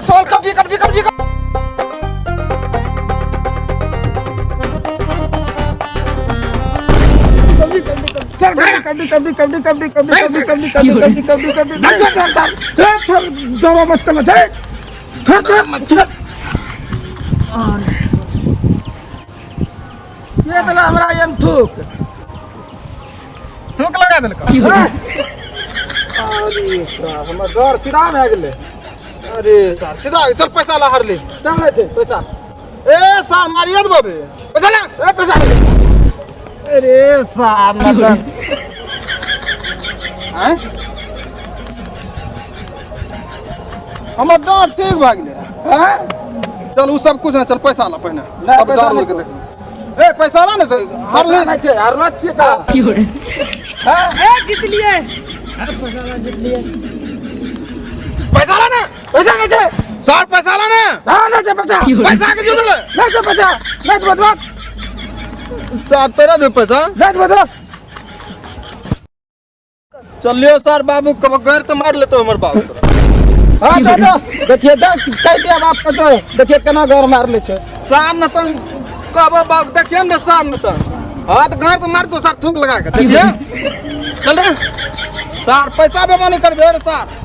सोल कबड्डी कबड्डी कबड्डी। चल कबड्डी कबड्डी कबड्डी कबड्डी कबड्डी कबड्डी कबड्डी कबड्डी कबड्डी कबड्डी कबड्डी। चल चल चल चल, दौड़ो मत करना, चल चल चल चल। ये तो हमरा एम थूक थूक लगा देलको। अरे साहब, हमर डर सीधा भए गेलै। अरे सर सीधा चल, पैसा ला हरली। चल लै छै पैसा। ए सर मारिए देबो बे, पैसा ला। ए पैसा। अरे सर नतन आय हमर डर ठीक भए गेलै। हैं? चल उ सब कुछ ना, चल पैसा ला पहिने। नहि, तब पैसा डर नहि। के देख, ए पैसा ला ने तो हर ले। पैसा नहि छै, हारलो छियै का? हैं? ए जीतलिए। पैसा ला ना। पैसा नहि छै। सर पैसा ला ना। ना, नहि छै पैसा। पैसा के जुदल। नहि छै पैसा, नहि देबो दस। सर तोरा दे पैसा। नहि देबो 10। चल लियो सर, बाबू कब घर तो मार लेतो हमर बाबू तोरा। हाँ तो तो देखिए जा कह दिया बाप के, तो देखिए केना घर मार ले छै। साम न तन कहबो बाबू, देखिए ने साम न तन। हाँ तो घर तो मार दो सर, थूक लगा के देखिए। चल रे सर, पैसा बेमानी करबे रे सर।